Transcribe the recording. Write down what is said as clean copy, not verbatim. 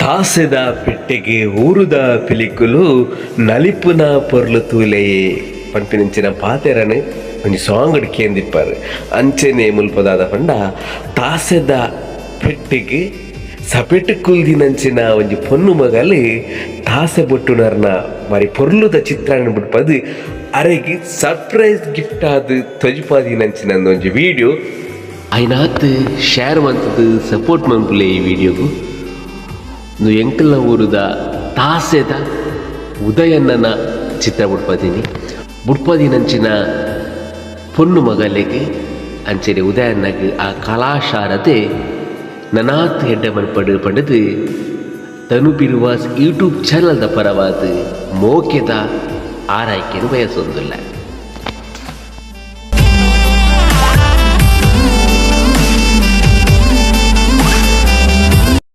ತಾಸೆದ ಪೆಟ್ಟೆಗೆ ಊರುದ ಪಿಲಿಕುಲು ನಲಿಪುನ ಪೊರ್ಲು ತೂಲೆಯೇ ಪನ್ಪಿನಂಚಿನ ಪಾತೆರನ್ ಒಂಜಿ ಸಾಂಗ್ ಡ್ ಕೇಂದಿಪ್ಪರ್. ಅಂಚೆನೆ ಮುಲ್ಪದಾದ ಪಂಡ ತಾಸೆದ ಪೆಟ್ಟೆಗ್ ಸಪೆಟ್ ಕುಲ್ದಿನಂಚಿನ ಒಂಜಿ ಪೊನ್ನು ಮಗಲ್ ತಾಸೆ ಬೊಟ್ಟುನರ್ನ ಬಾರಿ ಪೊರ್ಲುದ ಚಿತ್ರಣ ಬುಡ್ಪದ್ ಅರೆಗ್ ಸರ್ಪ್ರೈಸ್ ಗಿಫ್ಟ್ ಆದ್ ತೊಜಿಪಾದಿನಂಚಿನ ಒಂಜಿ ವಿಡಿಯೋ. ಆಯಿನಾತ್ ಶೇರ್ ಮಂತುದು ಸಪೋರ್ಟ್ ಮನ್ಪುಲೆ ಈ ವಿಡಿಯೋಗು. ಉಂದು ಎಂಕಲ್ನ ಊರುದ ತಾಸೆದ ಉದಯಣ್ಣನ ಚಿತ್ರ ಬುಡ್ಪದಿನಿ. ಬುಡ್ಪದಿನಂಚಿನ ಪೊನ್ನು ಮಗಲೆಗ್ ಅಂಚನೆ ಉದಯಣ್ಣಗ್ ಆ ಕಲಾಶಾರದೆ ನನಾತ್ ಎಡ್ಡೆ ಮನ್ಪಡ್ ಪಂಡುದು ತನು ಬಿರುವಾಸ್ ಯೂಟ್ಯೂಬ್ ಚಾನೆಲ್ ದ ಪರವಾದ್ ಮೋಕೆದ ಆರೈಕೆನ್ ಬಯಸೊಂದುಲ್ಲೆ.